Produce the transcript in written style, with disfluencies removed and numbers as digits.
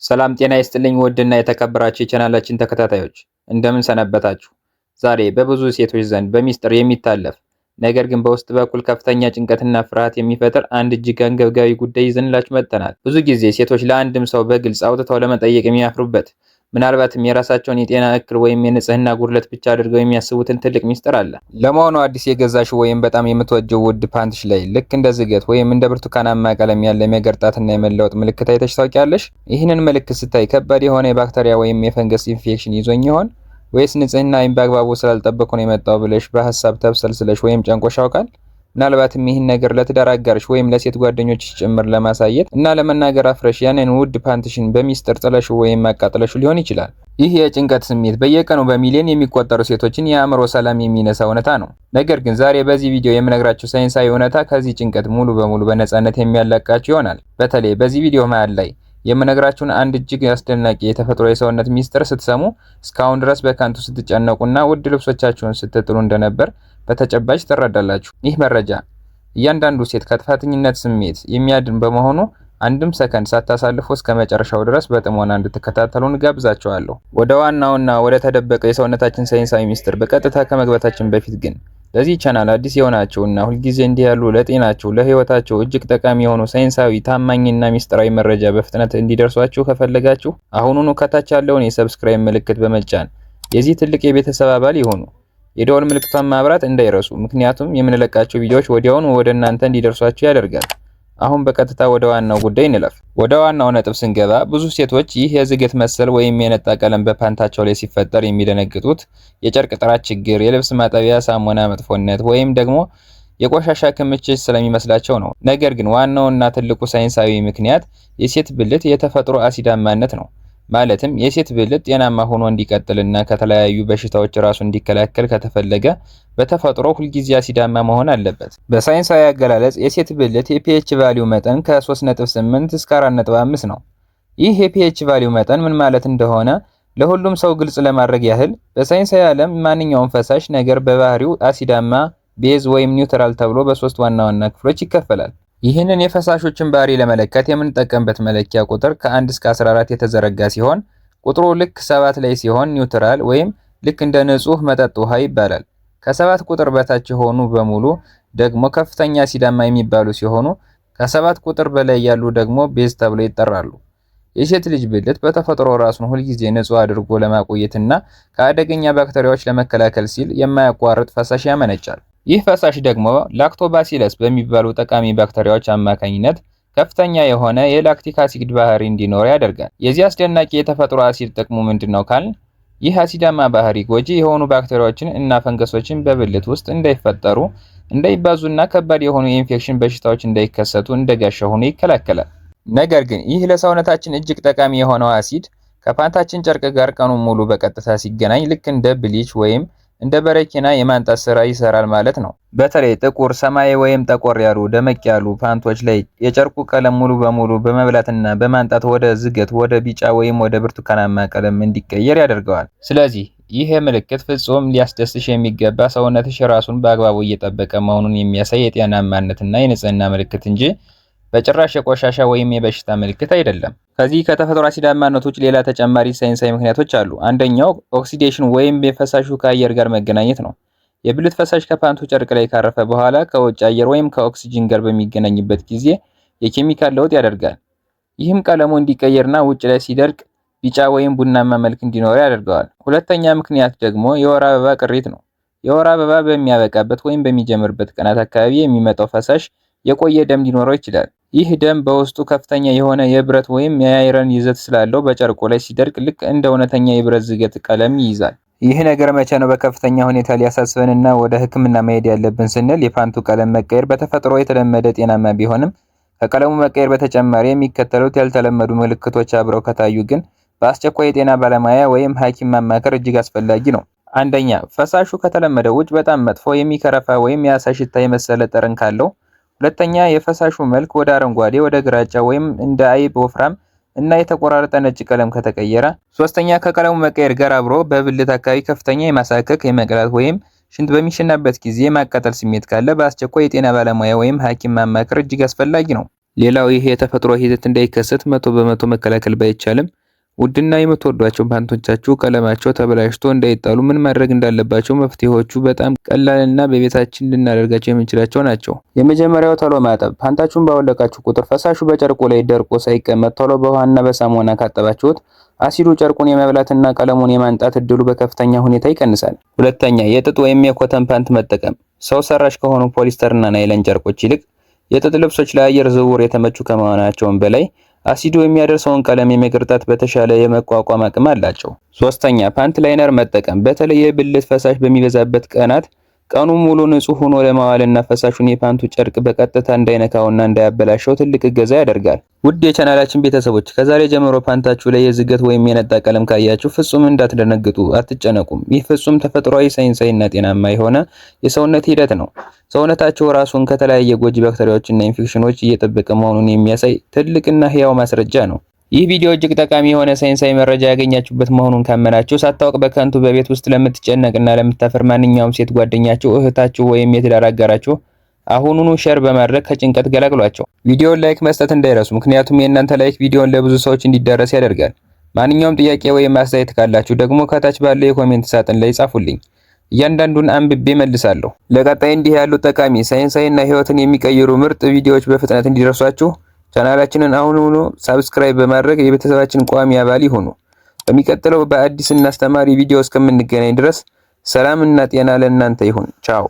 ሰላም ጤና ይስጥልኝ ውድና የተከበራችሁ የቻናላችን ተከታታዮች፣ እንደምን ሰነበታችሁ? ዛሬ በብዙ ሴቶች ዘንድ በሚስጥር የሚታለፍ፣ ነገር ግን በውስጥ በኩል ከፍተኛ ጭንቀትና ፍርሃት የሚፈጥር አንድ እጅግ አንገብጋቢ ጉዳይ ይዘንላችሁ መጥተናል። ብዙ ጊዜ ሴቶች ለአንድም ሰው በግልጽ አውጥተው ለመጠየቅ የሚያፍሩበት፣ ምናልባትም የራሳቸውን የጤና እክል ወይም የንጽህና ጉድለት ብቻ አድርገው የሚያስቡትን ትልቅ ሚስጥር አለ። ለመሆኑ አዲስ የገዛሽው ወይም በጣም የምትወጂው ውድ ፓንትሽ ላይ ልክ እንደ ዝገት ወይም እንደ ብርቱካናማ ቀለም ያለ የመገርጣትና የመለወጥ ምልክት አይተሽ ታውቂያለሽ? ይህንን ምልክት ስታይ ከባድ የሆነ የባክቴሪያ ወይም የፈንገስ ኢንፌክሽን ይዞኝ ይሆን ወይስ ንጽህናዬን በአግባቡ ስላልጠበቅኩ ነው የመጣው ብለሽ በሀሳብ ተብሰልስለሽ ወይም ጨንቆሽ ያውቃል? ምናልባትም ይህን ነገር ለትዳር አጋርሽ ወይም ለሴት ጓደኞችሽ ጭምር ለማሳየት እና ለመናገር አፍረሽ ያንን ውድ ፓንትሽን በሚስጥር ጥለሽው ወይም አቃጥለሽው ሊሆን ይችላል። ይህ የጭንቀት ስሜት በየቀኑ በሚሊዮን የሚቆጠሩ ሴቶችን የአእምሮ ሰላም የሚነሳ እውነታ ነው። ነገር ግን ዛሬ በዚህ ቪዲዮ የምነግራችሁ ሳይንሳዊ እውነታ ከዚህ ጭንቀት ሙሉ በሙሉ በነፃነት የሚያላቅቃችሁ ይሆናል። በተለይ በዚህ ቪዲዮ መሃል ላይ የምነግራችሁን አንድ እጅግ አስደናቂ የተፈጥሮ የሰውነት ሚስጥር ስትሰሙ እስካሁን ድረስ በከንቱ ስትጨነቁና ውድ ልብሶቻችሁን ስትጥሉ እንደነበር በተጨባጭ ትረዳላችሁ። ይህ መረጃ እያንዳንዱ ሴት ከጥፋተኝነት ስሜት የሚያድን በመሆኑ አንድም ሰከንድ ሳታሳልፉ እስከ መጨረሻው ድረስ በጥሞና እንድትከታተሉን እጋብዛችኋለሁ። ወደ ዋናውና ወደ ተደበቀው የሰውነታችን ሳይንሳዊ ሚስጥር በቀጥታ ከመግባታችን በፊት ግን ለዚህ ቻናል አዲስ የሆናችሁ እና ሁልጊዜ እንዲህ ያሉ ለጤናችሁ፣ ለሕይወታችሁ እጅግ ጠቃሚ የሆኑ ሳይንሳዊ፣ ታማኝና ሚስጥራዊ መረጃ በፍጥነት እንዲደርሷችሁ ከፈለጋችሁ አሁኑኑ ከታች ያለውን የ subscribe ምልክት በመጫን የዚህ ትልቅ የቤተሰብ አባል ይሁኑ። የደወል ምልክቷን ማብራት እንዳይረሱ፣ ምክንያቱም የምንለቃቸው ቪዲዮዎች ወዲያውኑ ወደ እናንተ እንዲደርሷችሁ ያደርጋል። አሁን በቀጥታ ወደ ዋናው ጉዳይ እንለፍ። ወደ ዋናው ነጥብ ስንገባ ብዙ ሴቶች ይህ የዝገት መሰል ወይም የነጣ ቀለም በፓንታቸው ላይ ሲፈጠር የሚደነግጡት የጨርቅ ጥራት ችግር፣ የልብስ ማጠቢያ ሳሙና መጥፎነት ወይም ደግሞ የቆሻሻ ክምችት ስለሚመስላቸው ነው። ነገር ግን ዋናውና ትልቁ ሳይንሳዊ ምክንያት የሴት ብልት የተፈጥሮ አሲዳማነት ነው። ማለትም የሴት ብልት ጤናማ ሆኖ እንዲቀጥልና ከተለያዩ በሽታዎች ራሱ እንዲከላከል ከተፈለገ በተፈጥሮ ሁልጊዜ አሲዳማ መሆን አለበት። በሳይንሳዊ አገላለጽ የሴት ብልት የ pH value መጠን ከ3.8 እስከ 4.5 ነው። ይህ የ pH value መጠን ምን ማለት እንደሆነ ለሁሉም ሰው ግልጽ ለማድረግ ያህል፣ በሳይንሳዊ ዓለም ማንኛውም ፈሳሽ ነገር በባህሪው አሲዳማ፣ base ወይም neutral ተብሎ በሶስት ዋና ዋና ክፍሎች ይከፈላል። ይህንን የፈሳሾችን ባህሪ ለመለካት የምንጠቀምበት መለኪያ ቁጥር ከ1 እስከ 14 የተዘረጋ ሲሆን፣ ቁጥሩ ልክ 7 ላይ ሲሆን neutral ወይም ልክ እንደ ንጹህ መጠጥ ውሃ ይባላል። ከ7 ቁጥር በታች የሆኑ በሙሉ ደግሞ ከፍተኛ አሲዳማ የሚባሉ ሲሆኑ፣ ከ7 ቁጥር በላይ ያሉ ደግሞ base ተብለው ይጠራሉ። የሴት ልጅ ብልት በተፈጥሮ ራሱን ሁልጊዜ ንጹህ አድርጎ ለማቆየትና ከአደገኛ ባክቴሪያዎች ለመከላከል ሲል የማያቋርጥ ፈሳሽ ያመነጫል። ይህ ፈሳሽ ደግሞ lactobacillus በሚባሉ ጠቃሚ ባክቴሪያዎች አማካኝነት ከፍተኛ የሆነ የ lactic acid ባህሪ እንዲኖር ያደርጋል። የዚህ አስደናቂ የተፈጥሮ አሲድ ጥቅሙ ምንድነው ካልን፣ ይህ አሲዳማ ባህሪ ጎጂ የሆኑ ባክቴሪያዎችን እና ፈንገሶችን በብልት ውስጥ እንዳይፈጠሩ፣ እንዳይባዙና ከባድ የሆኑ የኢንፌክሽን በሽታዎች እንዳይከሰቱ እንደ ጋሻ ሆኖ ይከላከላል። ነገር ግን ይህ ለሰውነታችን እጅግ ጠቃሚ የሆነው አሲድ ከፓንታችን ጨርቅ ጋር ቀኑን ሙሉ በቀጥታ ሲገናኝ ልክ እንደ bleach ወይም እንደ በረኪና የማንጣት ስራ ይሰራል ማለት ነው። በተለይ ጥቁር፣ ሰማያዊ ወይም ጠቆር ያሉ ደመቅ ያሉ ፓንቶች ላይ የጨርቁ ቀለም ሙሉ በሙሉ በመብላትና በማንጣት ወደ ዝገት፣ ወደ ቢጫ ወይም ወደ ብርቱካናማ ቀለም እንዲቀየር ያደርገዋል። ስለዚህ ይህ ምልክት ፍጹም ሊያስደስትሽ የሚገባ፣ ሰውነትሽ ራሱን በአግባቡ እየጠበቀ መሆኑን የሚያሳይ የጤናማነትና የንጽህና ምልክት እንጂ በጭራሽ የቆሻሻ ወይም የበሽታ ምልክት አይደለም። ከዚህ ከተፈጥሮ አሲዳማነት ውጭ ሌላ ተጨማሪ ሳይንሳዊ ምክንያቶች አሉ። አንደኛው oxidation ወይም የፈሳሹ ከአየር ጋር መገናኘት ነው። የብልት ፈሳሽ ከፓንቱ ጨርቅ ላይ ካረፈ በኋላ ከውጭ አየር ወይም ከኦክሲጅን ጋር በሚገናኝበት ጊዜ የኬሚካል ለውጥ ያደርጋል። ይህም ቀለሙ እንዲቀየርና ውጭ ላይ ሲደርቅ ቢጫ ወይም ቡናማ መልክ እንዲኖረው ያደርገዋል። ሁለተኛ ምክንያት ደግሞ የወር አበባ ቅሪት ነው። የወር አበባ በሚያበቃበት ወይም በሚጀምርበት ቀናት አካባቢ የሚመጣው ፈሳሽ የቆየ ደም ሊኖረው ይችላል። ይህ ደም በውስጡ ከፍተኛ የሆነ የብረት ወይም የ iron ይዘት ስላለው በጨርቁ ላይ ሲደርቅ ልክ እንደ እውነተኛ የብረት ዝገት ቀለም ይይዛል። ይህ ነገር መቼ ነው በከፍተኛ ሁኔታ ሊያሳስበንና ወደ ሕክምና መሄድ ያለብን ስንል፣ የፓንቱ ቀለም መቀየር በተፈጥሮ የተለመደ ጤናማ ቢሆንም፣ ከቀለሙ መቀየር በተጨማሪ የሚከተሉት ያልተለመዱ ምልክቶች አብረው ከታዩ ግን በአስቸኳይ የጤና ባለሙያ ወይም ሐኪም ማማከር እጅግ አስፈላጊ ነው። አንደኛ፣ ፈሳሹ ከተለመደው ውጭ በጣም መጥፎ፣ የሚከረፋ ወይም የአሳ ሽታ የመሰለ ጠረን ካለው። ሁለተኛ፣ የፈሳሹ መልክ ወደ አረንጓዴ፣ ወደ ግራጫ ወይም እንደ አይብ ወፍራም እና የተቆራረጠ ነጭ ቀለም ከተቀየረ። ሶስተኛ፣ ከቀለሙ መቀየር ጋር አብሮ በብልት አካባቢ ከፍተኛ የማሳከክ፣ የመቅላት ወይም ሽንት በሚሸናበት ጊዜ የማቃጠል ስሜት ካለ በአስቸኳይ የጤና ባለሙያ ወይም ሐኪም ማማከር እጅግ አስፈላጊ ነው። ሌላው ይህ የተፈጥሮ ሂደት እንዳይከሰት 100% መከላከል ባይቻልም ውድና የምትወዷቸው ፓንቶቻችሁ ቀለማቸው ተበላሽቶ እንዳይጣሉ ምን ማድረግ እንዳለባቸው መፍትሄዎቹ በጣም ቀላልና በቤታችን ልናደርጋቸው የምንችላቸው ናቸው። የመጀመሪያው ቶሎ ማጠብ። ፓንታችሁን ባወለቃችሁ ቁጥር ፈሳሹ በጨርቁ ላይ ደርቆ ሳይቀመጥ ቶሎ በውሃና በሳሙና ካጠባችሁት አሲዱ ጨርቁን የመብላትና ቀለሙን የማንጣት እድሉ በከፍተኛ ሁኔታ ይቀንሳል። ሁለተኛ፣ የጥጥ ወይም የ cotton ፓንት መጠቀም። ሰው ሰራሽ ከሆኑ ፖሊስተርና ናይለን ጨርቆች ይልቅ የጥጥ ልብሶች ለአየር ዝውውር የተመቹ ከመሆናቸውም በላይ አሲዱ የሚያደርሰውን ቀለም የመቅርጣት በተሻለ የመቋቋም አቅም አላቸው። ሶስተኛ፣ ፓንት liner መጠቀም። በተለይ የብልት ፈሳሽ በሚበዛበት ቀናት ቀኑን ሙሉ ንጹህ ሆኖ ለማዋልና ፈሳሹን የፓንቱ ጨርቅ በቀጥታ እንዳይነካውና እንዳያበላሸው ትልቅ እገዛ ያደርጋል። ውድ የቻናላችን ቤተሰቦች፣ ከዛሬ ጀምሮ ፓንታችሁ ላይ የዝገት ወይም የነጣ ቀለም ካያችሁ ፍጹም እንዳትደነግጡ፣ አትጨነቁም። ይህ ፍጹም ተፈጥሯዊ፣ ሳይንሳዊና ጤናማ የሆነ የሰውነት ሂደት ነው። ሰውነታችሁ ራሱን ከተለያየ ጎጂ ባክቴሪያዎችና ኢንፌክሽኖች እየጠበቀ መሆኑን የሚያሳይ ትልቅና ህያው ማስረጃ ነው። ይህ ቪዲዮ እጅግ ጠቃሚ የሆነ ሳይንሳዊ መረጃ ያገኛችሁበት መሆኑን ካመናችሁ ሳታውቅ በከንቱ በቤት ውስጥ ለምትጨነቅና ለምታፈር ማንኛውም ሴት ጓደኛችሁ፣ እህታችሁ ወይም የትዳር አጋራችሁ አሁኑኑ share በማድረግ ከጭንቀት ገላግሏቸው። ቪዲዮውን like መስጠት እንዳይረሱ፣ ምክንያቱም የእናንተ like ቪዲዮውን ለብዙ ሰዎች እንዲዳረስ ያደርጋል። ማንኛውም ጥያቄ ወይም አስተያየት ካላችሁ ደግሞ ከታች ባለው የ comment ሳጥን ላይ ጻፉልኝ። እያንዳንዱን አንብቤ መልሳለሁ። ለቀጣይ እንዲህ ያሉ ጠቃሚ ሳይንሳዊና ህይወትን የሚቀይሩ ምርጥ ቪዲዮዎች በፍጥነት እንዲደርሷችሁ ቻናላችንን አሁኑኑ subscribe በማድረግ የቤተሰባችን ቋሚ አባል ይሁኑ። በሚቀጥለው በአዲስ እና አስተማሪ ቪዲዮ እስከምንገናኝ ድረስ ሰላም እና ጤና ለእናንተ ይሁን። ቻው።